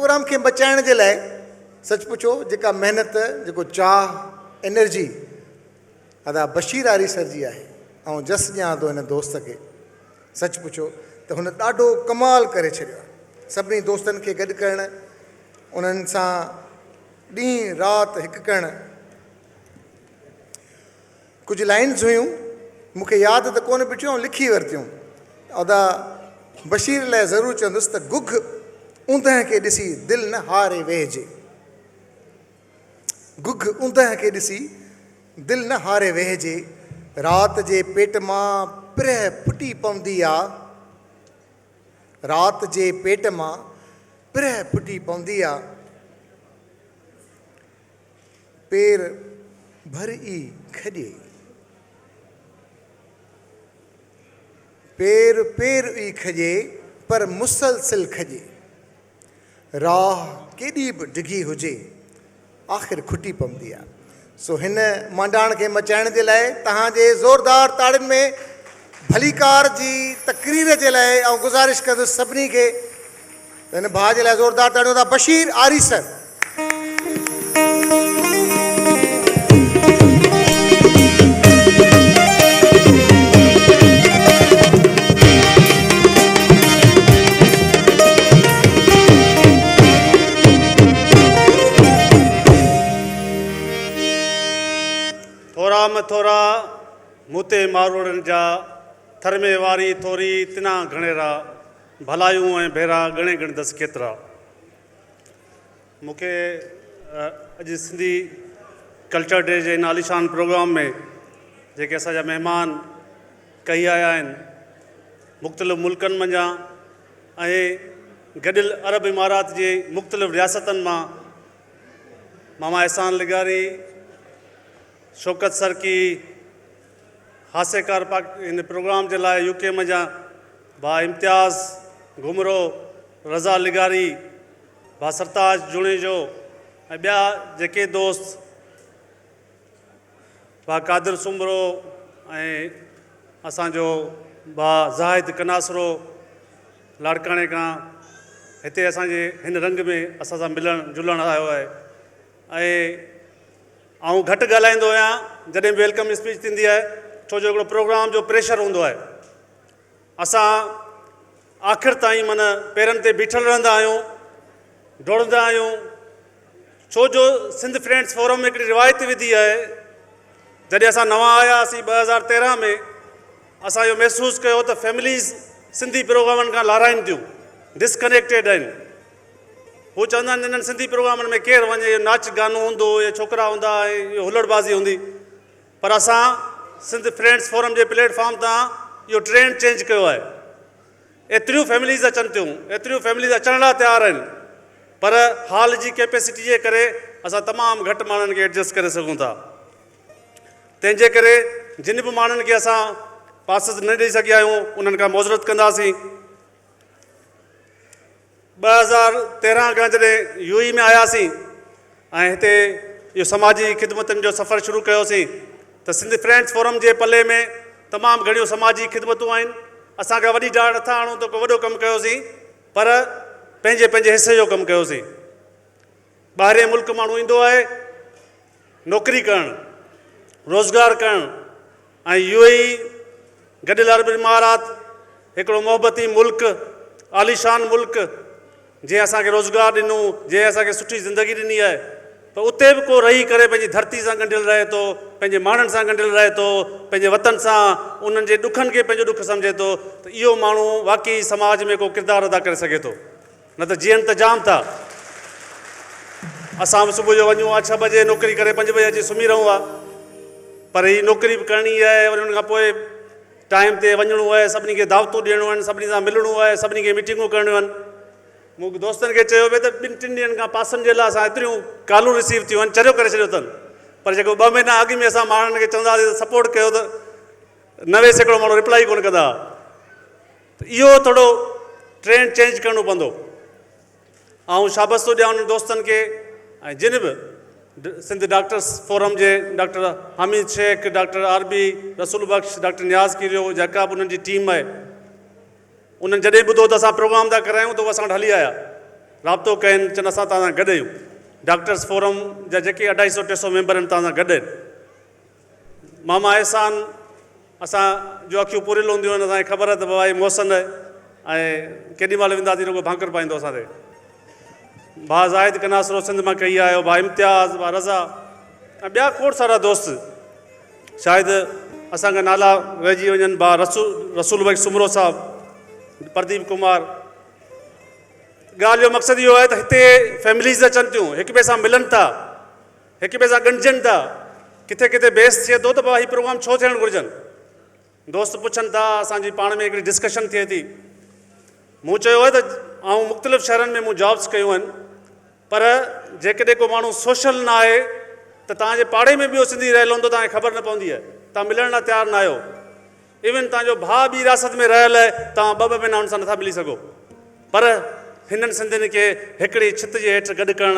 Programme کي مچائڻ جي لاء سچ پڇو جيڪا محنت، جيڪو چاهه، انرجي ادا بشير آريسر جي آهي، آئون جس ڏيان ٿو هن دوست کي. سچ پڇو ته هن ڏاڍو ڪمال ڪري ڇڏيو آهي. سڀني دوستن کي گڏ ڪرڻ، انهن سان ڏينهن رات هڪ ڪرڻ. ڪجهه لائنز هيون مون کي ياد ته ڪونه بيٺيون آئون لکي ورتيون. ادا بشير لاء ضرور چوندس ته گگهه اوندهه کي ڏسي دل نه هاري ويهجي. گگهه اوندهه کي ڏسي دل نه هاري ويهجي. رات جي پيٽ مان پرهه ڦٽي پوندي آ. رات جي پيٽ مان پرهه ڦٽي پوندي آ. پير ڀر ئي کڄي. پير پير ئي کڄي پر مسلسل کڄي. راهه ڪيڏي به ڊگهي هجي آخر کٽي پوندي آ. سو هن مانڊاڻ کي مچائڻ جي لاء توهان جي زوردار تاڙين ۾ ڀليڪار جي تقرير جي لاء آئون گذارش ڪندس سڀني کي ته هن ڀاء جي لاء زوردار تاڙيون ٿا بشير آريسر. ٿورا م ٿورا مون تي ماروئڙن جا، ٿر ۾ واري ٿوري تنا گهڻيرا، ڀلايون ۽ ڀيرا ڳڻي ڳڻندس ڪيترا. مون کي اڄ سنڌي ڪلچر ڊي جي هن عاليشان پروگرام ۾ جيڪي اسان جا مهمان ڪهي آيا آهن مختلف ملڪن منجهان ۽ گڏيل عرب امارات جي مختلف رياستن مان ماما احسان لغاري، شوڪت سرڪي، هاسيڪار پاڪ هن پروگرام جي لاء يو ڪي منجهان ڀاء امتياز گهمرو، رضا لغاري، ڀاء سرتاج جوڻيجو ۽ ٻيا جيڪي دوست ڀاء قادر سومرو ۽ اسان جو ڀاء زاهد ڪناسرو لاڙڪاڻي کان هتي اسان جي هن رنگ ۾ اسان سان ملڻ جلڻ آيو آهي ۽ آئون گهٽ ڳالهائيندو آهيان جڏهن به welcome speech ٿيندي آهي ڇو جو هڪڙو پروگرام جو پريشر هوندو آهي اسان آخر تائين من پيرن تي بيٺل رهندا آهيون ڊوڙندا آهيون ڇو جو سنڌ فرينڊس فورم هڪڙي روايت وڌي آهي جڏهن اسان نوان آياسين 2013 ۾ اسان اهو محسوس ڪيو ته فيمليز سنڌي پروگرامن کان لارائن ٿيون ڊسڪنيڪٽيڊ آهن هو چوندا آهن انهن سنڌي پروگرامن ۾ ڪير وڃي اهو ناچ گانو هوندو اهي ڇوڪرا هوندا ۽ اهو هلڙ بازي هوندي پر اسان سنڌ فرينڊس فورم جي پليٽ فارم تان اهو ٽرينڊ چينج ڪيو آهي ايتريون فيمليز اچن ٿيون ايتريون فيمليز اچڻ لاء تيار آهن پر هال جي ڪيپيسٽي جي ڪري اسان تمام گهٽ ماڻهن کي ايڊجسٽ ڪري سگهون ٿا تنهن جي ڪري جن به ماڻهن کي اسان پاسز نه ڏئي سگهيا آهيون انهن کان معذرت ڪنداسين 2013 کان جڏهن يو اي ۾ آياسين ۽ هتي اهو سماجي خدمتن جو سفر شروع ڪيوسين ته سنڌ فرينڊس فورم جي پلي ۾ تمام گهڻيون سماجي خدمتون آهن. اسان ڪا وڏي ڊاڙ نٿا آڻون ته ڪو وڏو ڪم ڪيوسين پر پنهنجي پنهنجي حصي جو ڪم ڪيوسين. ٻاهرين ملڪ ماڻهو ايندو آهي نوڪري ڪرڻ، روزگار ڪرڻ ۽ يو اي اي، گڏيل عرب امارات، هڪڙو محبتي ملڪ، عاليشان ملڪ، جنهن اسان کي روزگار ڏنو، جنهن اسان کي سٺي زندگي ڏني آهي، پر اتي به ڪو رهي ڪري پنهنجي ڌرتي سان ڳنڍيل رهي ٿو، پنهنجي ماڻهن سان ڳنڍيل رهي ٿو، پنهنجي وطن سان، انهن جي ڏکن کي پنهنجو ڏک سمجهي ٿو ته اهو ماڻهو واقعي سماج ۾ ڪو ڪردار ادا ڪري سگهي ٿو. نه ته جيئن ته جام ٿا. اسان به صبح جو وڃون ها ڇهه بجي نوڪري ڪري پنج بجي اچي سمهي رهون ها پر هي نوڪري به ڪرڻي آهي وري ان کان پوء ٽائيم تي وڃڻو آهي سڀني کي دعوتون ڏيڻيون آهن سڀني سان ملڻو آهي سڀني کي ميٽنگون ڪرڻيون آهن مون دوستن کي چيو پئي ته ٻن ٽن ڏينهن کان پاسن جي لاء اسان ايتريون ڪالون رسيو ٿيون آهن چريو ڪري ڇڏيو اٿن پر جيڪو ٻه مهينا اڳ ۾ اسان ماڻهن کي چوندا هئاسين ته سپورٽ ڪيو ته 90% ماڻهو رپلائي ڪونه ڪندا هئا ته اهو ٿورو ٽرينڊ چينج ڪرڻو پوندو. آئون شابس ٿو ڏيان انهن دوستن کي ۽ جن به سنڌ ڊاڪٽرس فورم جي doctor Hamid Shaikh, doctor R B Rasool Bakhsh, doctor Niaz Kerio جيڪا به انهن جي ٽيم آهي انهن جڏهن ٻڌو ته اسان پروگرام ٿا ڪرايون ته هو اسان وٽ هلي آيا. رابطو ڪين چون اسان توهان سان گڏ آهيون. ڊاڪٽرس فورم جا جيڪي اڍائي سو ٽي سو ميمبر آهن توهان سان گڏ آهن. ماما احسان اسان جو اکيون پوريل هونديون آهن اسان کي خبر آهي ته بابا هي محسن آهي ۽ ڪيڏي مهل وينداسين رڳو ڀانڪر پائيندو اسان تي. ڀاء زاهد ڪناسرو سنڌ مان ڪهي آيو، ڀاء امتياز، ڀاء رضا ۽ ٻيا کوڙ سارا دوست شايد اسان کان نالا رهجي وڃن ڀاء رسول بخش سومرو صاحب، پرديپ ڪمار. ڳالهه جو مقصد اهو آهي ته هتي فيمليز اچن ٿيون هڪ ٻئي سان ملن ٿا هڪ ٻئي سان ڳنڍجن ٿا ڪٿي ڪٿي بحث ٿئي ٿو ته بابا هي پروگرام ڇو ٿيڻ گهرجن دوست پڇن ٿا اسان جي پاڻ ۾ هڪڙي ڊسڪشن ٿئي ٿي مون چيو آهي ته آئون مختلف شهرن ۾ مون جابس ڪيون آهن پر جيڪڏهن ڪو ماڻهو سوشل نه آهي ته توهان جي پاڙي ۾ ٻيو سنڌي رهيل هوندو توهان کي خبر نه پوندي آهي توهان ملڻ لاء تيار نه آهيو ايون توهان جو ڀاء ٻي رياست ۾ رهيل آهي توهان ٻه ٻه مهينا ان سان نٿا ملي سگهو پر هنن سنڌين کي هڪڙي ڇت جي هيٺ گڏ ڪرڻ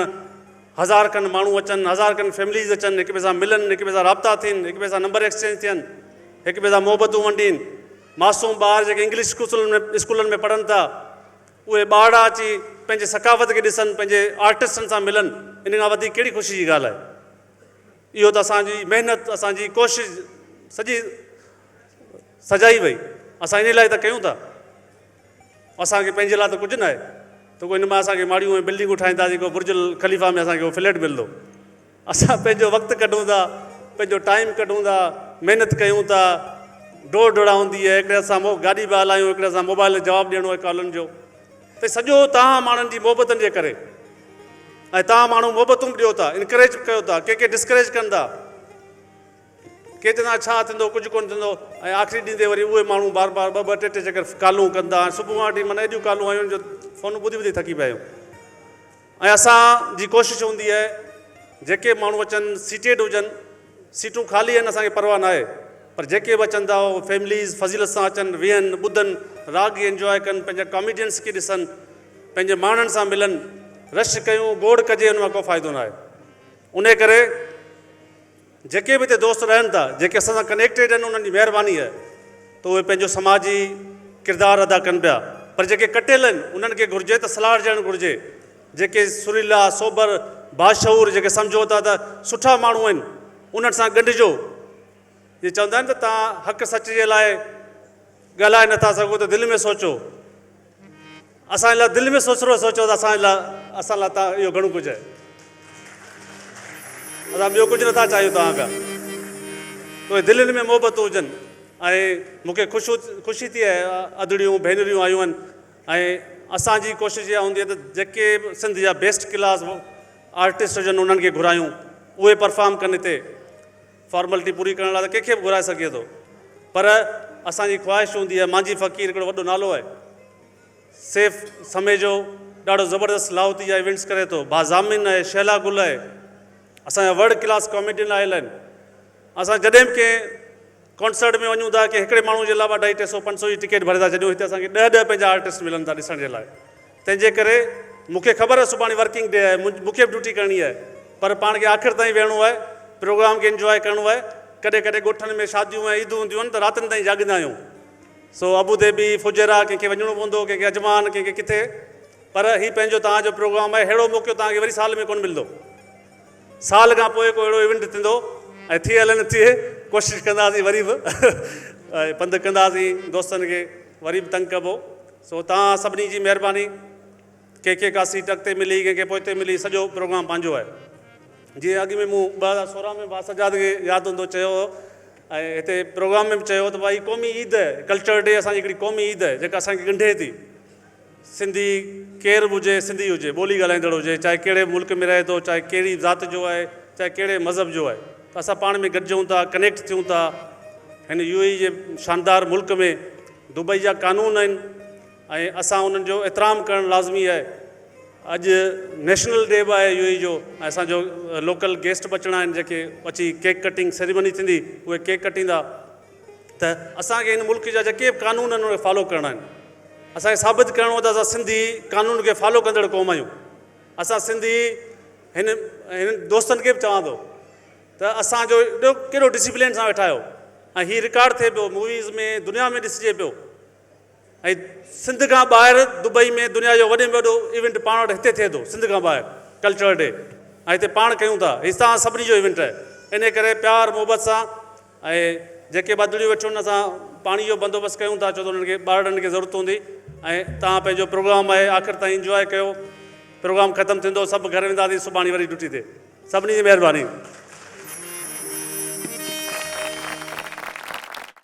هزار کن ماڻهو اچن هزار کن فيمليز اچن هڪ ٻئي سان ملن هڪ ٻئي سان رابطا ٿين هڪ ٻئي سان نمبر ايڪسچينج ٿين هڪ ٻئي سان محبتون ونڊين معصوم ٻار جيڪي انگلش اسڪولن ۾ پڙهن ٿا اهي ٻارڙا اچي پنهنجي ثقافت کي ڏسن پنهنجي آرٽسٽن سان ملن ان کان وڌيڪ ڪهڙي خوشي جي ڳالهه آهي اهو ته اسان جي محنت اسان جي ڪوشش سڄي سجائي وئي اسان ان لاء ته ڪيون ٿا اسان کي پنهنجي لاء ته ڪجهه نه آهي ته ڪو ان مان اسان کي ماڙيون ۽ بلڊنگون ٺاهينداسين ڪو برج الخليفا ۾ اسان کي فليٽ ملندو اسان پنهنجو وقت ڪڍون ٿا، پنهنجو ٽائيم ڪڍون ٿا، محنت ڪيون ٿا، ڊوڙ ڊوڙا هوندي آهي، هڪڙي هٿ سان گاڏي به هلايون، هڪڙي هٿ سان موبائل جواب ڏيڻو آهي ڪالن جو ته سڄو توهان ماڻهن جي محبتن جي ڪري ۽ توهان ماڻهو محبتون به ڏيو ٿا، انڪريج به ڪيو ٿا، ڪي ڪي ڊسڪريج ڪن ٿا، ڪي چوندا ڇا ٿيندو ڪجهه ڪونه ٿيندو ۽ آخري ڏينهن تي وري اهي ماڻهو بار بار ٻه ٻه ٽي ٽي چڪر ڪالون ڪن ٿا ۽ صبح کان وٺي معنيٰ ايڏيون ڪالون آيون جو فونون ٻڌي ٻڌي ٿڪي پيا آهيون. ۽ اسان جي ڪوشش هوندي آهي جيڪي به ماڻهو اچن سيٽيڊ هجن سيٽون خالي آهن اسان کي پرواهه ناهي پر جيڪي به اچن ٿا اهي فيمليز فضيلت سان اچن ويهن ٻڌن راڳ انجواء ڪن پنهنجا ڪاميڊينس کي ڏسن پنهنجي ماڻهن سان ملن رش ڪيون گوڙ ڪجي ان مان ڪو فائدو ناهي ان ڪري جيڪي به هتي دوست رهن ٿا، جيڪي اسان سان ڪنيڪٽيڊ آهن انهن جي مهرباني آهي ته اهي پنهنجو سماجي ڪردار ادا ڪن پيا پر جيڪي ڪٽيل آهن انهن کي گهرجي ته صلاح ڏيڻ گهرجي جيڪي سريلا سوبر باشعور جيڪي سمجهو ٿا ته سٺا ماڻهو آهن انهن سان ڳنڍجو جي چوندا آهن ته توهان حق سچ جي لاء ڳالهائي نٿا سگهو ته دل ۾ سوچو اسان لاء دل ۾ سوچرو سوچو ته اسان لاء اسان لاء ته اهو گهڻو ڪجهه آهي اسان ٻيو ڪجهه نٿا چاهيون توهان کان ته اهي دلين ۾ محبتون هجن ۽ مون کي خوش خوشي ٿي آهي ادڙيون ڀينريون آيون آهن ۽ اسان جي ڪوشش اها هوندي آهي ته جيڪي به سنڌ جا بيسٽ ڪلاس آرٽسٽ هجن انهن کي گهرايون اهي پرفارم ڪن هتي فارملٽي پوري ڪرڻ لاء ته ڪنهن کي به گهرائي سگهجي ٿو پر اسان جي خواهش هوندي آهي مانجهي فقير هڪڙو وڏو نالو آهي سيف سميجو ڏاڍو زبردست لاهوتي جا ايونٽس ڪري ٿو ڀا ضامن آهي شهلا گل آهي اسان جا ورلڊ ڪلاس ڪاميڊين آيل آهن اسان جڏهن به ڪنهن ڪانسرٽ ۾ وڃون ٿا ڪنهن هڪڙي ماڻهو جي لاء اڍائي ٽي سو پنج سو جي ٽڪيٽ ڀري ٿا ڇڏيون هتي اسان کي ڏهه ڏهه پنهنجا آرٽسٽ ملن ٿا ڏسڻ جي لاء تنهن جي ڪري مون کي خبر آهي سڀاڻي ورڪنگ ڊي آهي مون کي به ڊيوٽي ڪرڻي آهي پر پاڻ کي آخر تائين ويهڻو آهي پروگرام کي انجواء ڪرڻو آهي ڪڏهن ڪڏهن ڳوٺن ۾ شاديون ۽ عيدون هونديون آهن ته راتن تائين جاڳندا آهيون سو ابو ڌيبي فجيرا ڪنهن کي وڃڻو پوندو ڪنهن کي اجمان ڪنهن کي ڪٿي پر هي پنهنجو توهان جو پروگرام آهي ههڙو موقعو توهان کي وري سال ۾ ڪونه ملندو سال کان پوء ڪو اهڙو ايونٽ ٿيندو ۽ ٿئي الائي نه ٿئي ڪوشش ڪنداسين وري به پنڌ ڪنداسين دوستن کي وري به تنگ ڪبو سو توهان سڀني جي مهرباني ڪنهن کي ڪا سيٽ اڳتي ملي ڪنهن کي پوئتي ملي سڄو پروگرام پنهنجو آهي جيئن اڳ ۾ مون 2016 ۾ ڀاء سجاد کي ياد هوندو چيو هو ۽ هتي پروگرام ۾ به چيو ته ڀائي قومي عيد آهي ڪلچر ڊي اسان جي هڪڙي قومي عيد آهي جيڪا اسان کي ڳنڍي ٿي سنڌي ڪير به هجي سنڌي هجي ٻولي ڳالهائيندڙ هجي چاهي ڪهڙي به ملڪ ۾ رهي ٿو چاهي ڪهڙي ذات جو آهي چاهي ڪهڙي مذهب جو آهي ته اسان پاڻ ۾ گڏجون ٿا ڪنيڪٽ ٿيون ٿا هن يو اي جي شاندار ملڪ ۾ دبئي جا قانون آهن ۽ اسان انهن جو احترام ڪرڻ لازمي آهي. اڄ نيشنل ڊي به آهي يو اي جو ۽ اسان جو لوڪل گيسٽ به اچڻا آهن جيڪي اچي ڪيڪ ڪٽنگ سيريمني ٿيندي اهي ڪيڪ ڪٽيندا ته اسان کي هن ملڪ جا جيڪي به قانون آهن انهن کي فالو ڪرڻا آهن. اسان کي ثابت ڪرڻو آهي ته اسان سنڌي قانون کي فالو ڪندڙ قوم آهيون. اسان سنڌي هن هن دوستن کي به چوان ٿو ته اسان جو ايڏو ڪيڏو ڊسيپلين سان ويٺا آهيو ۽ هي رڪارڊ ٿئي پيو موويز ۾ دنيا ۾ ڏسجي پيو. ۽ سنڌ کان ٻاهر دبئي ۾ دنيا جو وڏي ۾ وڏو ايونٽ پاڻ وٽ هتي ٿئي ٿو سنڌ کان ٻاهر ڪلچرل ڊي ۽ هتي پاڻ ڪيون ٿا هي توهان سڀني جو ايونٽ آهي انهي ڪري پيار محبت سان ۽ جيڪي به ادڙيون ويٺيون آهن اسان پاڻي جو بندوبست ڪيون ٿا ڇو ته انهن کي ٻارڙن کي ضرورت هوندي ۽ توهان پنهنجو پروگرام آهي آخر تائين انجواء ڪيو پروگرام ختم ٿيندو سڀ گهر وينداسين سڀاڻي وري ڊيوٽي تي سڀني جي مهرباني.